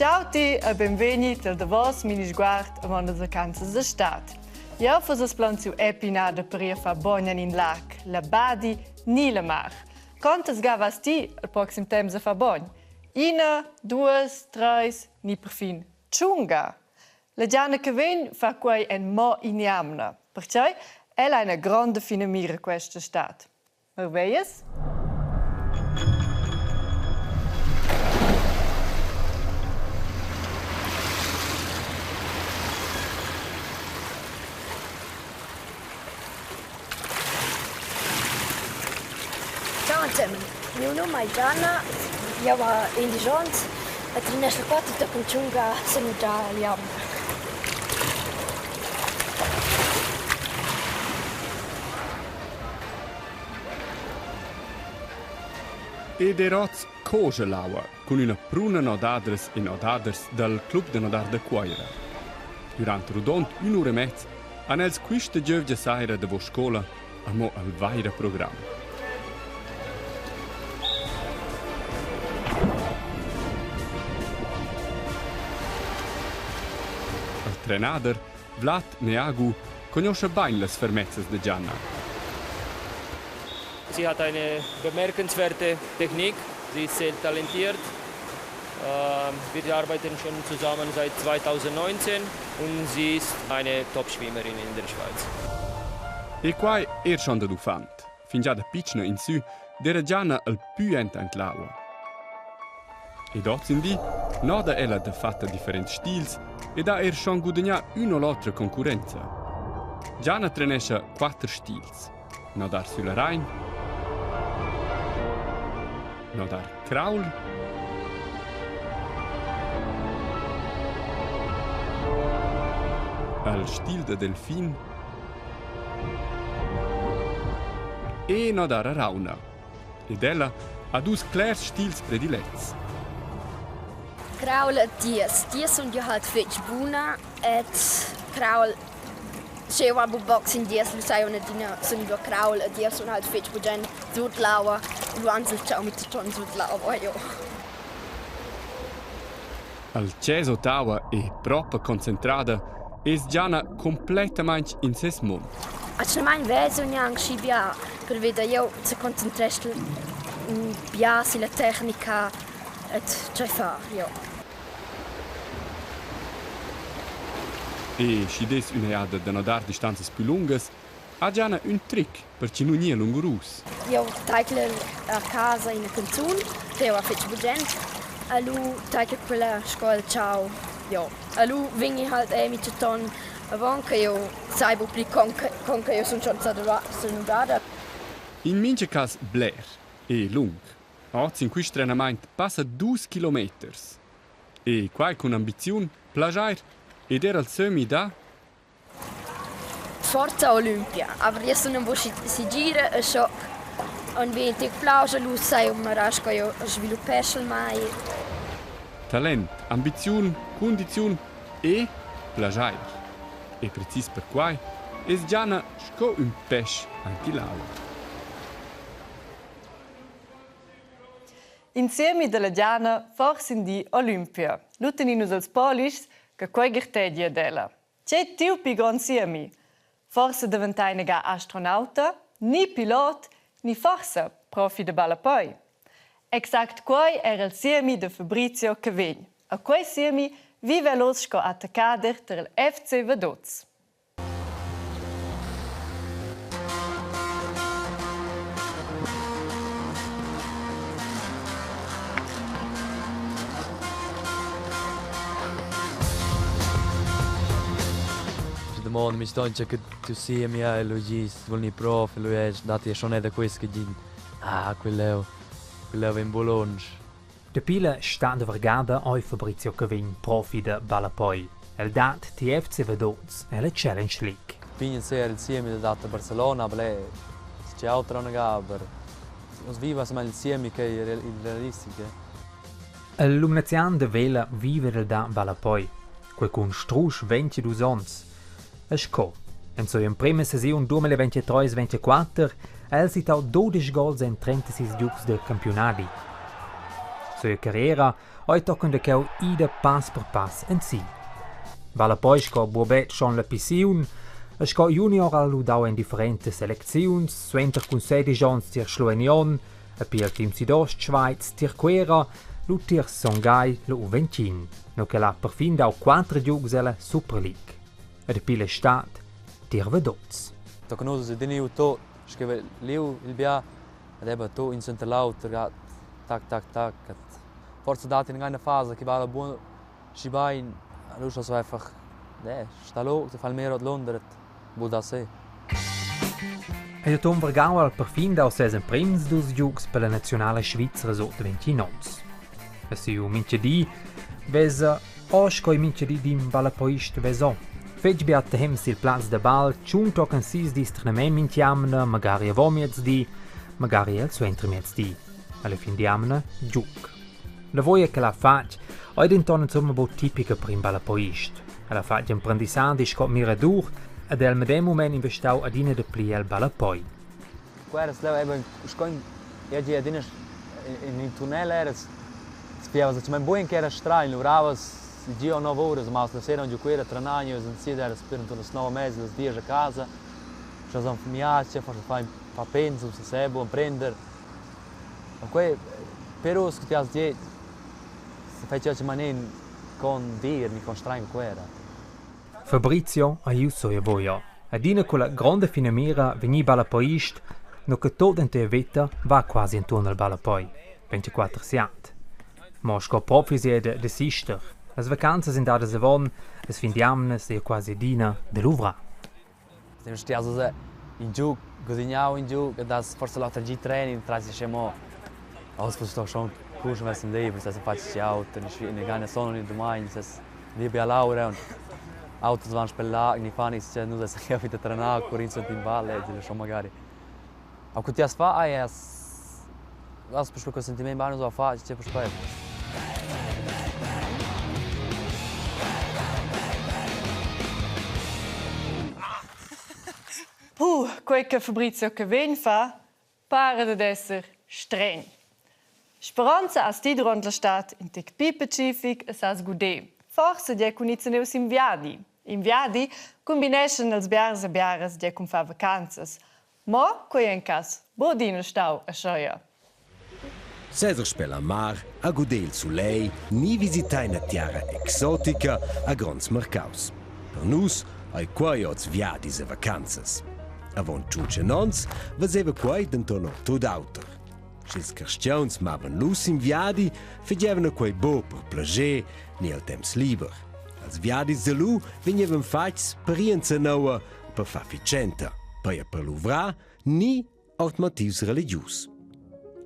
Ciao ti e benvegni til davos Minisguard avon las vacanzas da stad. Jeu fuss plansiu epinada per ir a far bogn en in lag, la Badi ni la mar. Quantas ga vas ti al proxim temps a far bogn? Ina, duas, treis ni perfin tschunga? La Gianna che vegn fa quei en mo in'jamna. Pertgei ella ha ina gronda finamira questa stad. Marveglias? Ciao ensemen, miu num ei Gianna, jeu ha 11 onns e treneschel quater tochen tschunga senudar l'jamna. Ed er oz coja l'aua cun üna pruna nodadras e nodaders dal club da nodar da Cuoira. Durant rodond ün'ura e mez han els quista giövgia saira davo scoula amo al vaira program. Il trenader Vlad Neagu cognoscha bain las fermezzas da Gianna. Sie hat eine bemerkenswerte Technik, sie ist sehr talentiert. Wir arbeiten schon zusammen seit 2019 und sie ist eine Top-Schwimmerin in der Schweiz. E quai er schon dad uffant. Fingià da pitschna insü d'eira Gianna al pü ent aint l'aua. Ed hozindi noda ella dafatta differents stils ed ha eir schon gudagnà ün o l'otra concurrenza. Gianna trenescha quatter stils: nodar sülla rain, nodar crawl, al stil da delfin e nodar a rauna. Ed ella ha dus clers stils predilets. Kraul e tiers. Tiers sun già halt fetg buna ed Kraul sch'jeu va buc box in dies, lu sai adina sun giu Kraul ed jeu sun halt fetg bugen sut l'aua. Lu ans il tgau mit ton sut l'aua, jo. Al Chesa Ottawa è propa concentrada es Gianna complettamaing in ses mund. Atgnamain vesu gnanc schi bia, perveda jeu seconcentreschel bia silla tecnica ed tgei far, jo. E schi dess üna jada da nadar distanzas pü lungas, ha Gianna ün tric per chi nu gnia lungurus. Jeu teidlel a casa ina canzun che jeu fetg bugen e lu teidlel quella sco il tgau. Jo. E lu vegni halt ei mintgaton avon che jeu sai buc pli con con che jeu sun schon senudada. In mincha cas bler e lung. Oz in quist trenamaint passa dus kilometers. E quai cun ambiziun, plaschair ed er al sömmi da Forza Olympia, aber io sun ün po segira e scho ün vegn tic plausch lu sai eu mara sco eu sviluppeschel mai. Talent, ambiziun, cundiziun e plaschair. E precis perquai es Gianna sco ün pesch aint ill'aua. Insiemi dalla Gianna forsa in di Olympia. Lu tenin nus els polischs che quei gartegia ad ella. Tgei tiu pli grond siemi? Forsa daventar inaga astronauta, ni pilot, ni forsa profi da ballapei? Exact quei era il siemi da Fabrizio Cavegn. A quei siemi viva el oz sco attaccader tar il FC Vaduz. Domanda mi stoncha che tu sia mia e lui gis vol ni prof e lui es dati schon da quest che gin ah quel quel ven bolonch. Dapi la stad vargada ei Fabrizio Cavegn profi da ballapei. El dat TFC Vaduz ella Challenge League. Pign ser il siemi da dat a Barcelona, aber è c'è autra una aber uns viva insomma il siemi che è il realistic. Il Lumnezian da Vela vive el da ballapei, quei cun strusch 22 onns. E sco en sua emprema sesiun 2023-24 ha el sittau 12 gols en 36 giugs da campiunadi. Sua carriera ei tochen da cheu ida pass per pass ensi. Vala poi sco buobet schon la pissiun e sco junior ha lu dau en differentas selecziuns, suenter cun sedisch onns tier Schluein Glion, e pia il team Südostschweiz tier Cuera, lu tier Son Gagl lu U21, nu ch'el ha perfin dau quater giugs ella Super League. E dapi l'estat tier Vaduz. Tochen uss è teniu tot, scriva liu il bia ed ebba tu in suenter l'auter, tac tac tac. Forsa dat in eine fasa che va buon schi bein, allura so einfach, ne, sta lo, se fa il mero Londra, bu da se. Ei Tom Vergau al perfin dau ses emprims dus giugs per la naziunala svizra sut 21 onns. E siu mintgadi vesa o sco il mintgadi d'in ballapoist veso. Fetg bia temps sil plaz da bal, tschun tochen sis dis trenament mintg'jamna, magari avonmiezdi, magari el suentermiezdi. Alla fin d'jamna giug. La voia ch'el ha fatg ei denton insumma buc tipica per in ballapoist. El ha fatg emprendissadi sco miradur ed el medem mument investau adina dapli el ballapoi. Queras leu eben sco in gie adina in in tunnel eras spievas mein bugen che era stragn, luvravas gio nov uras, ma la sera giu Cuera trenà, gnivas in si eras pir intorno las nov e mezza, las diesch a casa. Scha son miace, forsa fa fa pensum, se sebo, emprender. Ma quei però scu ti has dit, se fetsch manin con dir ni con stragn Cuera. Fabrizio ei ius soia voia. Adina culla gronda finamira vegnir ballapoist, no che tot en tia veta va quasi entuorn al ballapoi. 24 siat. Mo sco profi sei da desister. Las vacanzas ein dadas avon, las fin d'jamnas ei quasi adina da luvrar. Stias ussa in giug, gudignau in giug e das forsa l'auter gi training tras sche mo oz fuss doch schon cool schon messen liber, ses fatg auter, ni keine sonne ni domani, ses liebe Laura und autos van spel lag, ni fan is nus es che wieder trenar, curin sunt in valle, e schon magari. A cu ti has fa ai es das per quel sentiment ba nus fa, c'è per Puh, quei che Fabrizio Cavegn fa, para dad esser stregn. Speronza has ti duront la stad in tec pli pacific e sas guder. Forsa gie cun ir sin viadi. In viadi cumbineschan els biars e biaras gie cun far vacanzas. Mo quei ei in cass buc adina stau aschia. Seser sper la mar, a guder il sulegl ni visitar ina tiara exotica a gronds marcaus. Per nus ei quei oz viadis e vacanzas. Avon tschun onns veseva quei denton tut auter. Sch'ils carstgauns mavan lu sin viadi, fagevan quei buc per plascher ni al temps liber. Als viadis da lu vegnevan fatgs per ir enzanoua per far fitschenta, peia per luvrar ni ord motivs religius.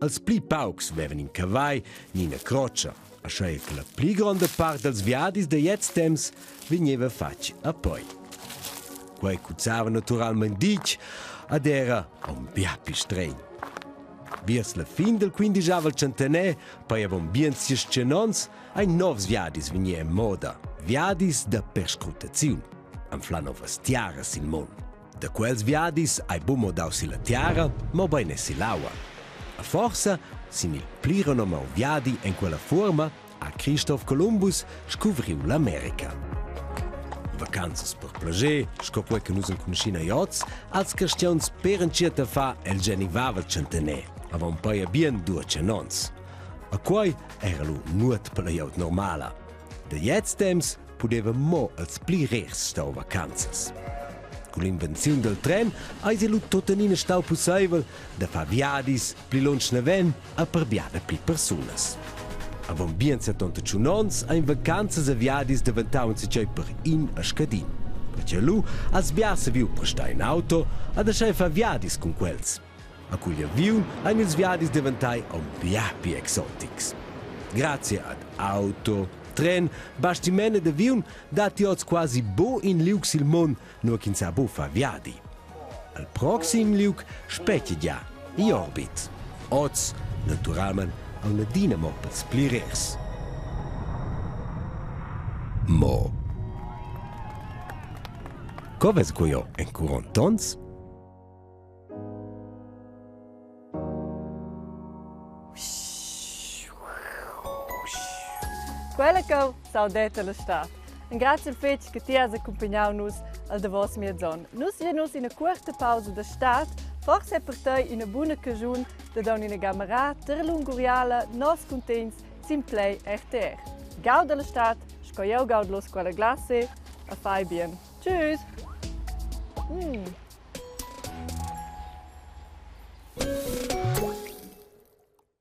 Els pli paucs vevan in cavagl ni ina crotscha, aschia che la pli gronda part dals viadis da gliez temps vegneva fatg a poi. Quei cuzzava naturalmein ditg ad era aunc bia pli stregn. Viers la fin del quindischavel tschentaner, poi avon bien sis tschien onns, ein novs viadis vegni en moda, viadis da perscrutaziun, anflar novas tiaras sil mund. Da quels viadis hai buc mo dau silla tiara, mobein er sill'aua. E forsa sin il pli renomau viadi en quella fuorma ha Christoph Columbus scuvriu l'America. Vacanzas per plascher, sco quei che nus enconuschin ei oz, als carstgauns per entschiet a far el genivavel tschentaner, avon poi bien duatschien onns. A quei era lu nuot per la glieud normala. Da gliez temps pudeva mo els pli rehs stau vacanzas. Cun l'invenziun dal tren eisi lu tuttenina stau pusseivel da far viadis pli lunsch naven a per biada pli persunas. Avon bien 71 onns ein vacanzas e viadis daventau enzatgei per in a scadin. Perche lu has bia saviu prestar in auto ad aschia far viadis cun quels. A cugl aviun ein ils viadis daventai aunc bia pli exotics. Grazia ad auto, tren, bastiment ed aviun datti oz quasi buc in liug sil mund, nua ch'ins sa buc far viadi. Al proxim liug spetga gia igl orbit. Oz, naturalmein, aunc adina mo pels pli rers. Mo co vess quei en curont'onns? Quella cheu saudetta la stad. Engraziel fetg che ti has accumpagnau nus al davos miez onn. Nus giein uss ina cuorta pausa da stad, forsa è per tei ina buna caschun da dar ina gamera ter lunguriala nos cuntegns sin Play RTR. Gauda la stad, sco jeu gaud los quella glace, a fai bien. Tschüss! Mm.